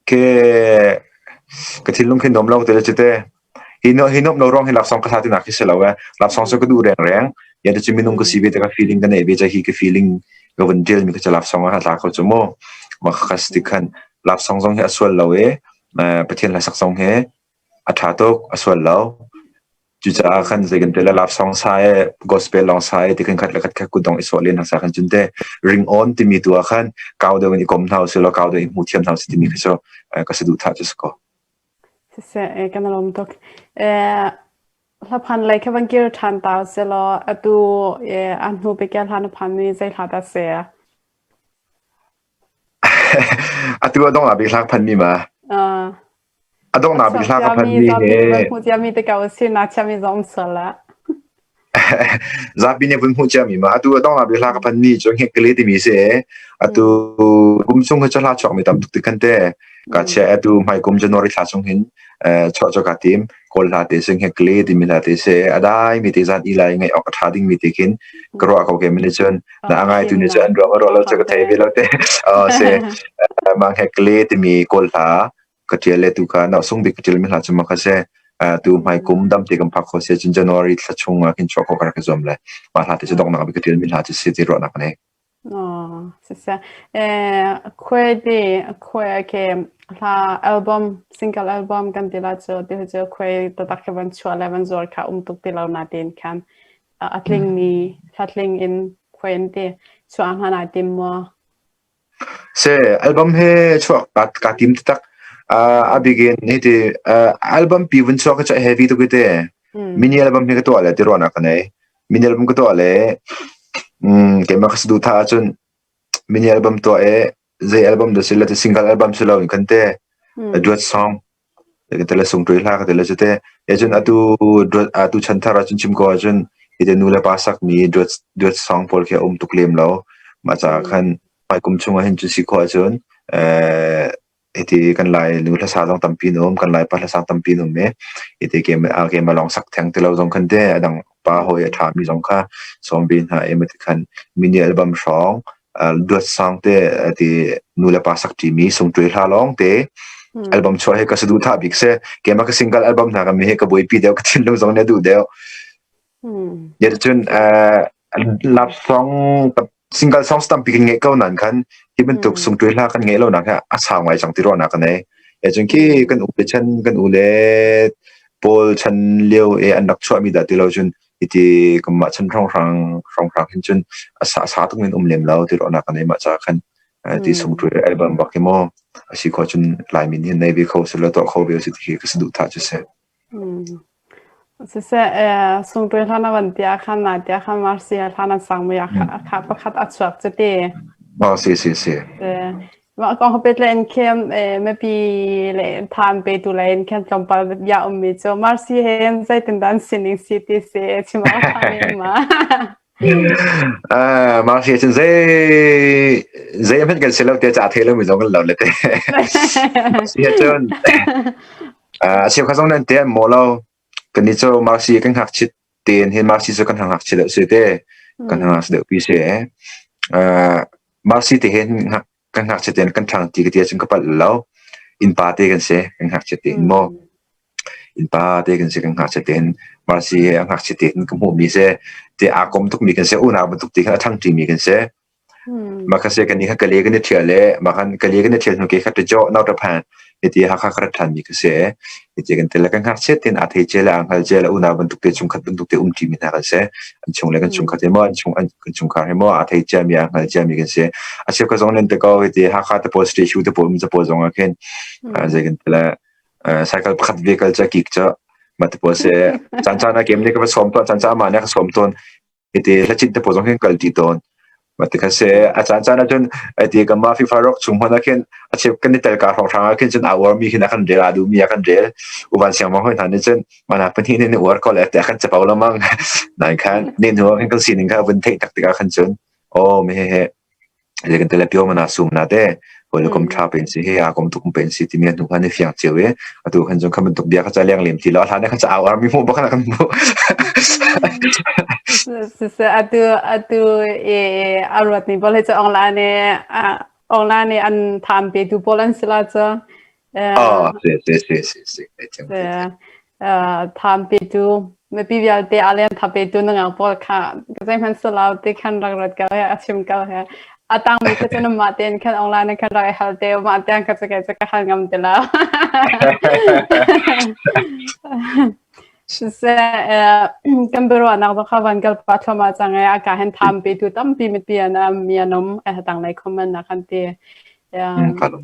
khe ka thinlung khi nuam lo ti le cite hi no hi nuam lo ruang hi laksawng ka sa tinak khi si lo eh laksawng cu ka duh rengreng ya ti cu minung ka si ve tikah feeling ka neih ve ca hi ka feeling ka vun ṭial mi kha cu laksawng ah tla kho cu mu ma kha si tik khan laksawng zong hi a sual lo i Pathian hlasak zong hi a ṭha tuk, a sual lo. Cucaah khan zei kan ti le love song sa e, gospel lawng sa e ti khan khat le khat kha kutdong i sawh len hna sa khan cun te ring on timi tu ah khan kau deuh in i kom hna usih law kau deuh in hmu thiam hna usih timi khi cu ka saduhthah cu si ko. Siseh, kan lawm tuk. Hlaphan lei kha van kir ṭhan ta usih law atu a hnu bik hla na phanmi zei hla dah si? Atu a donghnak bik hla ka phanmi ma? A donghnak bik hla ka phanmi hi Hmu ciami te ko si na chiami zong um sual la. Zapi nih vun hmuh ciami ma atu adong ah hla ka phan mi cu ngek kale timi si atu kum chung hi cu hla chuak mi tam tuk ti khan te ka chia atu hmai kum January thla chung hin chuah cu ka tim kawl hla te sing ngek kale timi hla te se adai mi te zan i lai ngai ok a tha ding mi te khin ka ruah ko ke mi cun na angai tu ni cu an ruang ruah lo cu ka thei ve lo te se ma ngek kale timi kawl hla ka ṭial le tu kha na sung bik ka ṭial mi hla cu ma kha se tu hmai kum dam te kan phak kho se cun January thla chung ah khin chuah kho ka rak i zuam le mah hla te cu donghnak bik ka ṭial mi hla cu si ti ruahnak ka nei. Oh, siseh. Eh, khuai te, khuai ke hla album, single album kan ti la cu ti cu khuai tatak ke van chuah le van zuar kha um tuk ti lo na tin khan a tling mi hla tling in khuai in ti chuah hna na tim maw? Se album he chuak kaa tim taktak. A bik in hiti album pi vun chuak hi cu a heavy tuk i te. Mini album hi ka tuah le ti ruahnak ka nei. Mini album ka tuah le keimah ka saduhthah ahcun mini album tuah i zei album dah si le ti single album si lo in khan te duet song Ka tele sungṭuai hla ka tele cu te. E cun atu atu chanthar ahcun chim ko ahcun hite nu le pa sakmi duet duet song pawl khi a um tuk lem lo. Mah caah khan hmaikum chung ah hin cu si khawh ahcun hiti kan Lai nu hlasa zong tampi an um, kan Lai pa hlasa tampi an um i hiti keimah lawng sak theng ti lo zong khan te a dang pa hawi a ṭhami zong kha sawm ve hna i mati khan mini album hrawng duat sang te ti nu le pa sak ṭimi sungṭuai hla lawng te album chuah hi ka saduhthah bik si. Keimah ka single album hna ka mi hi ka buaipi deuh, ka thinlung zong nih a duh deuh. Cun love song single songs tampi kan ngeih ko nain khan hi bantuk sungṭuai hla kan ngeih lo nak hi a sau ngai cang ti ruahnak ka nei. Cun khi kan ule chan kan ule pawl chan lio i an rak chuahmi dah ti lo cun hiti kanmah chan hrawnghrang hrawnghrang hin cun a sa sa tuk in um lem lo ti ruahnak kan nei mah ca khan ti sungṭuai album bak hi maw a si khawh cun Laimi nih hin nei ve kho selaw tuah kho ve si ti khi ka saduhthah cu si. Siseh, sungṭuai hlan a van tiah khan na tiah khan Marcy hlan an sang mui ah kha pakhat a chuak cu ti. Oh, si si si. Mah kong pehtlaih in khin mipi le tha an petu lei in khin tlawmpal bia ummi cu Marcy he zeitindah an sining si ti si chim awk ṭha men ma. Marcy cun zei zei hmanh kan si lo te ca thei lomi zong kan lo le te. Marcy cun a cheukhat zong nan te an maw lo. Kannih cu Marcy kan ngakchit tein hin Marcy cu kan ngakchia deuh si te. Kan ngakchia deuh pi si. Marcy te hin kan ngakchia tein kan ṭhang ti ka ti ahcun ka palh lo. Innpa te kan si, kan ngakchia tein maw. Innpa te kan si, kan ngakchia tein Marcy he a ngakchia tein ka hmuhmi si. Te aa kom tukmi kan si, unau bantuk te khan a ṭhangṭimi kan si. Mah kha si kan nih kha kale kan i ṭhial i mah khan kale kan i ṭhial hnu ke kha ṭicaw nau ṭa phan hiti Hakha ka rat ṭhanmi ka si. Hiti kan ti le kan ngakchia tein aa thei cia le aa hngal cia le unau bantuk te chungkhat bantuk te um ṭimi hna kan si. An chung le kan chungkhat hi maw an chung kan chungkhar hi maw aa thei ciami aa hngal ciami kan si. A cheukhat zong nan te ko hiti Hakha te pawl statue te pawl um te pawl zong ah khin zei kan ti le cycle pakhat vehicle ca kik ca mah te pawl si. Caan caan ah kem nih ka va sawm tawn caan caan amah nih a ka sawm tawn. Hiti hlachin te pawl zong hin kal ṭi tawn. Mah ti kha si a caan caan ahcun ti kanmah FIFA rock chung hmanh ah khin a cheu kan i tel ka hrawnghrang ah khin cun aa uarmi khin a kan rel aa duhmi a kan rel. Uvan siangmang hoi hna nih cun mana pahnih nih uar ko le tiah kan capo lengmang. Nain khan ne hnu ah khin kan sining kha vun theih tak tikah khan cun aw me he he Zei kan tele pio mana sum na te hoi kom tha pen si he a kom tuk pen si timi hnu khan i fiang cio e atu khan jong khan bantuk bia kha cha leng lem ti lo hlan khan cha au armi mu bakhan kan mu Siseh atu atu e a ruat ni bol he cha online e online an tham pe tu pawl an sila cha Ah, si si si si si Tham petu mipi vialte a len tha petu na ngang pawl kha zeihmanh silo ti khan rak rat ko he a chim ko he a tangmi kha cun mah tein khan online in khan rak i hal te mah tiang kha cu kei cu ka hal ngam ti lo. Siseh, kan biaruahnak zong kha van kal pah thluahmah cang i a ka hin tham petu tampi mipi an um mi an um a tanglei comment na kan ti.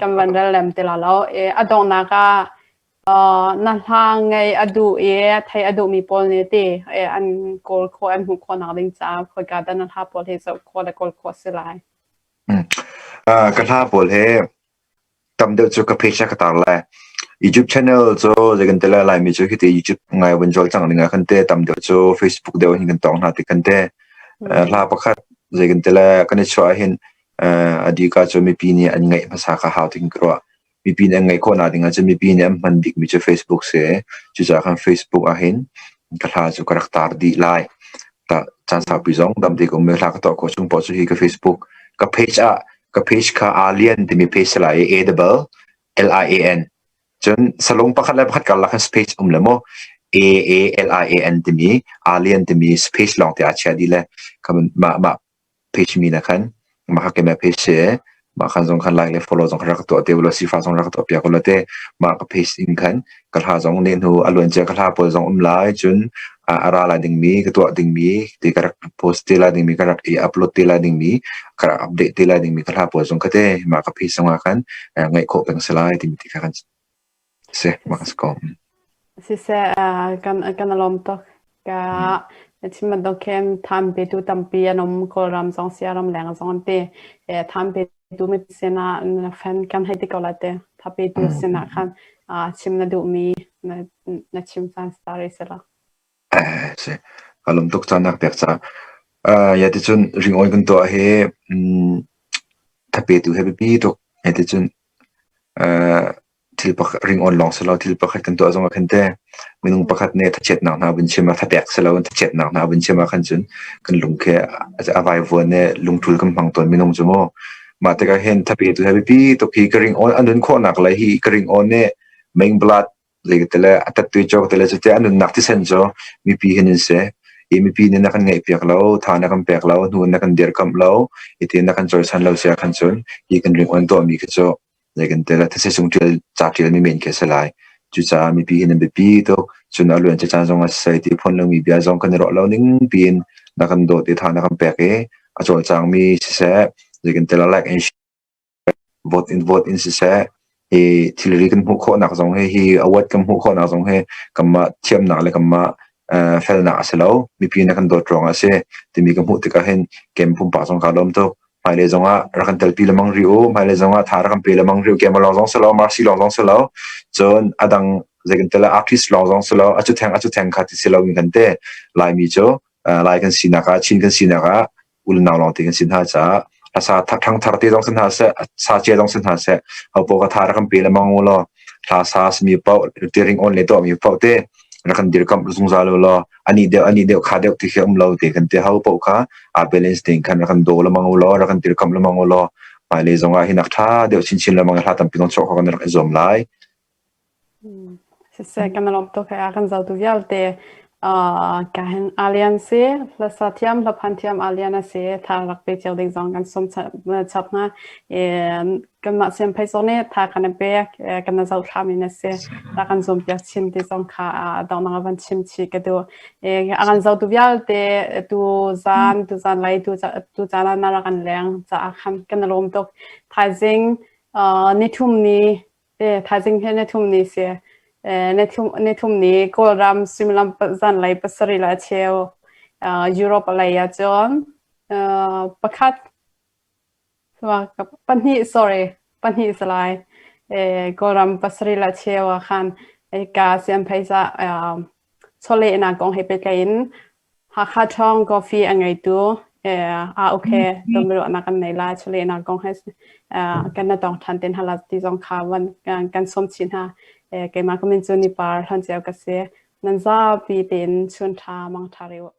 Kan van rel lem ti la lo. A donghnak ah na hla ngei a duh i thei a duhmi pawl nih ti an kawl khawh an hmuh khawhnak ding caah khoika dah na hla pawl hi zoh khawh le kawl khawh si lai? Ka hla pawl hi tam deuh cu ka page ah ka tar lai. YouTube channel cu zei kan ti lai Laimi cu hiti YouTube ngai vun cawlcangh ding ah khan te tam deuh cu Facebook deuh hin kan tawng hna ti khan te. Hla pakhat zei kan ti lai kan i chuah ahhin a dika cu mipi nih an ngaih hmasa kha hau ti kan ka ruah. Mipi nih an ngaih khawhnak ding ahcun mipi nih an hman bikmi cu Facebook si. Cucaah khan Facebook ahhin ka hla cu ka rak tar dih lai. Ta caan saupi zong dam te ka um i hla ka tuah khawh chung poah cu hi ka Facebook ka page ah ka page kha Alian timi page si lai i A double L I A N. Cun salung pakhat le pakhat karlak khan space um le maw A A L I A N timi Alian timi space lawng te aa chia dih le kha mah mah page mi na khan mah kha keimah page si mah khan zong khan like le follow zong khan rak tuah te ulaw sifa zong rak tuah piak ulaw te mah ka page in khan ka hla zong ne hnu a luan cia ka hla pawl zong um lai cun a ra lai dingmi ka tuah dingmi ti ka rak post te lai dingmi ka rak i upload te lai dingmi ka rak update te lai dingmi ka hla pawl zong kha te mah ka page zong ah khan ngaih khawh peng si lai timi ti kha kan si mah ka si ko. Siseh, kan lawm tuk. Ka chim bantuk khin tham petu tampi an um. Kawlram zong Siaram leng zong an ti. Tham petu mi sinah na fan kan hei ti ko lai te. Tha petu sinah khan chim na duhmi na chim caan story si lo. Si. Ka lawm tuk caan nak pek ca. Ya ticun ringawn kan tuah hi thapetu he biapi tuk. Ya ticun thil pakhat ringawn lawng si lo thil pakhat kan tuah zong ah khan te minung pakhat nih thachiatnak hna vun chim ah thapek si lo thachiatnak hna vun chim ah khan cun kan lung khi a vaivuan i lungthul kan hmang tawn minung cu mu. Mah tikah hin thapetu he biapi tuk hi ka ringawn a nun khawhnak le hi ka ringawn nih main blood zeitile a tattui cawk tile cuti a nunnak thisen cu mipi hin in si. I mipi nih na kan ngaihpiak lo, tha na kan pek lo, hnu na kan dirkamh lo, iti na kan cawisan lo sia khan cun hi kan ringawn tuahmi khi cu zeikan these sung ṭial ca ṭialmi men khi a si lai. Cucaah mipi hi nan biapi tuk. Cun a luan caan zong ah siseh ti phun lomi bia zong kan i ruah lo ning piin na kan dawt i tha na kan pek i a cawlcangmi siseh zeikan like and share vote in vote in siseh hi thilri kan hmuh khawhnak zong hi hi award kan hmuh khawhnak zong hi kanmah thiamnak le kanmah felnak a si lo. Mipi na kan dawt ruangah a si timi ka hmuh tikah hin kem pumpak zong kaa lawm tuk. Hmailei zongah rak kan telpi lengmang rih u. Hmailei zongah tha rak kan pe lengmang rih u. Keimah lawng zong si lo, Marcy lawng zong si lo. Cun a dang zei kan tel artist lawng zong si lo. A cu theng a cu theng kha ti si lo in kan te. Laimi cu Lai kan sinak ah Chin kan sinak ah unau lawng te kan si hna caah hlasa thang thar te zong si hna seh, sa cia zong si hna seh, hopo ka tha rak kan pe lengmang u law hla sa simi paoh tiring on le tuahmi paoh te rak kan dirkamh zungzal u law ani deuh ani deuh kha deuh ti khi um lo te kan ti ho paoh kha a balance tein khan rak kan daw lengmang u law rak kan dirkamh lengmang u law hmailei zongah hi nak ṭha deuh chinchin lengmang hla tampi zong chuah kho kan rak i zuam lai. Siseh, kan i lawm tuk hei a kan zohtu vialte ka hin Alian si hlasa thiam hlaphan thiam Alian a si tha rak pe cio ding zong kan sawm chap hna. Kanmah siamphei zong nih tha kan i pek kan na zoh thlami na si ta kan zuam piak chin ti zong kha donghnak ah van chim chih ka duh. A kan zohtu vialte tu zan tu zan lei tu tu caan ah na rak kan leng caah khan kan i lawm tuk. Thaizing nithum ni Thaizing hi nithum ni si. Nithum ni Kawlram suimilam zanlei pasarih le a cheu Europe lei ah cun pakhat pahnih sorry pahnih si lai. Kawlram pasarih le cheu ah khan hika siamphei chawlehnak kong he pehtlai in Hakha Ṭhawng Coffee a ngeitu AUK tonbiaruahnak kan nei lai. Chawlehnak kong he kan na tong ṭhan te hna la ti zong kha van kan sawm chih hna. Keimah ka min cu Nipar Hlawn Ceu ka si. Nan zapi tein chun ṭha mang ṭha rih u.